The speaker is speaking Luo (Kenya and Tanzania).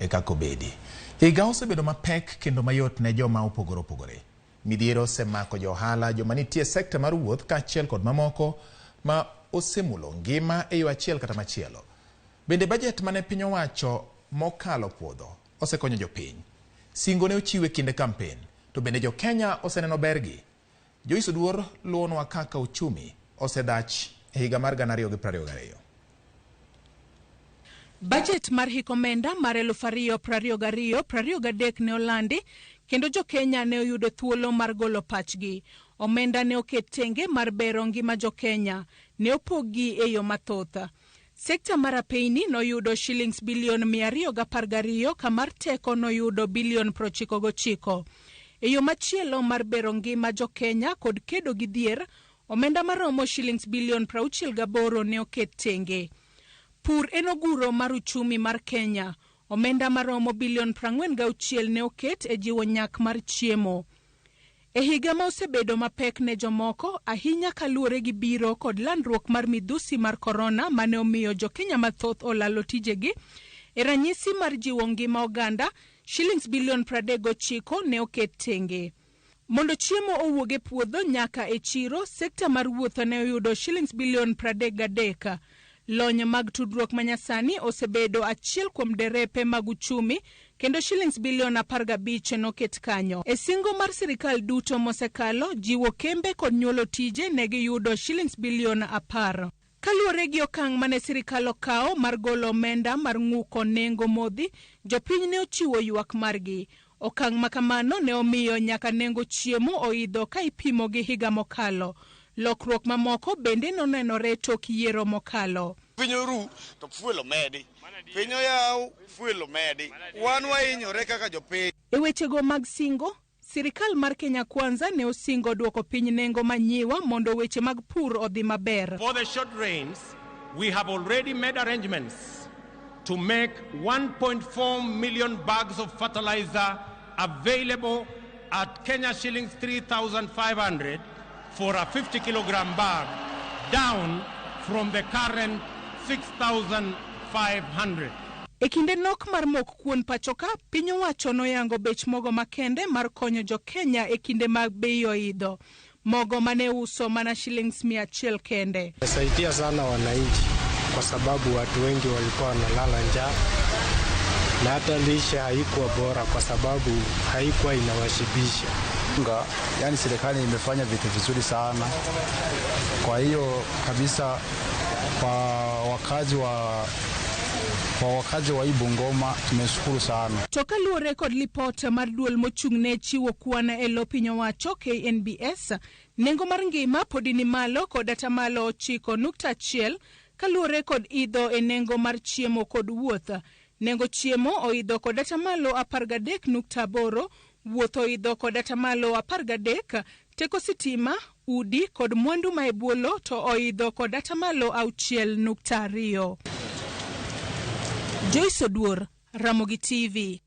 e kaka obedi. Higa osebedo mapek kendo mayot ne joma opogore opogore. Midhiero osemako jo ohala, joma nitie e sekta mar wuoth kaachiel kod mamoko ma osemulo ngima e yo achiel kata machielo. Bende bajet mane piny owacho mokalo puodho osekonyo jopiny. Singo ne ochiw e kinde kampen, to bende jo Kenya oseneno bergi. Joyce Oduor luwonwa kaka uchumi osedhach e higa mar 2022. Bajet mar hik omenda mar 2022-2023 ne olandi kendo jo Kenya ne oyudo thuolo mar golo pachgi. Omenda ne oket tenge mar bero ngima jo Kenya. Ne opoggi e yo mathoth. Sekta mar apeyni noyudo shillings bilion 212 ka mar teko noyudo bilion 99. E yo machielo mar bero ngima jo Kenya kod kedo gi dhier, omenda maromo shillings bilion 68 ne oket tenge. Pur en oguro mar uchumi mar Kenya. Omenda maromo bilion 46 ne oket e jiwo nyak mar chiemo. E higa ma osebedo mapek ne jomoko, ahinya kaluwore gi biro kod landruok mar midhusi mar korona mane omiyo jo Kenya mathoth olalo tijegi, e ranyisi mar jiwo ngima oganda, shillings bilion 39 ne oket tenge. Mondo chiemo owuog e puodho nyaka e chiro, sekta mar wuoth ne oyudo shillings bilion 33. Lony mag tudruok manyasani osebedo achiel kuom derepe mag uchumi kendo shillings bilion 15 noket kanyo. E singo mar sirikal duto mosekalo, jiwo kembe kod nyuolo tije ne giyudo shillings bilion 10. Kaluwore gi okang' mane sirikal okawo mar golo omenda mar ng'uko nengo modhi, jopiny ne ochiwo ywak margi. Okang' ma kamano ne omiyo nyaka nengo chiemo oidho ka ipimo gi higa mokalo. Lokruok mamoko bende nonenore tok yiero mokalo. Piny oru to fuel omedi, piny oyaw fuel omedi, wan wahinyore kaka jopiny. E wechego mag singo, sirikal mar Kenya Kwanza ne osingo duoko piny nengo manyiwa mondo weche mag pur odhi maber. For the short rains, we have already made arrangements to make 1.4 million bags of fertilizer available at Kenya shillings 3,500 for a 50 kilogram bag, down from the current 6,500. E kinde nok mar mok kuon pachoka, piny owacho noyango bech mogo makende mar konyo jo Kenya e kinde mag bei oidho. Mogo mane uso mana shillings 100 kende. Imesaidia sana wananchi kwa sababu watu wengi walikuwa wanalala njaa na hata lishe haikuwa bora kwa sababu haikuwa inawashibisha. Yani serikali imefanya vitu vizuri sana, kwa hiyo kabisa kwa wakazi wa hii Bungoma tumeshukuru sana. To kaluwore kod lipot mar duol mochung' ne chiwo kwan e lo piny owacho KNBS, nengo mar ngima podi ni malo kod atamalo 9.1 kaluwore kod idho e nengo mar chiemo kod wuoth. Nengo chiemo oidho kod atamalo 13.8, wuoth oidho kod atamalo 13, teko sitima, udi kod mwandu ma e bwo lo to oidho kod atamalo 6.2. Joyce Oduor, Ramogi TV.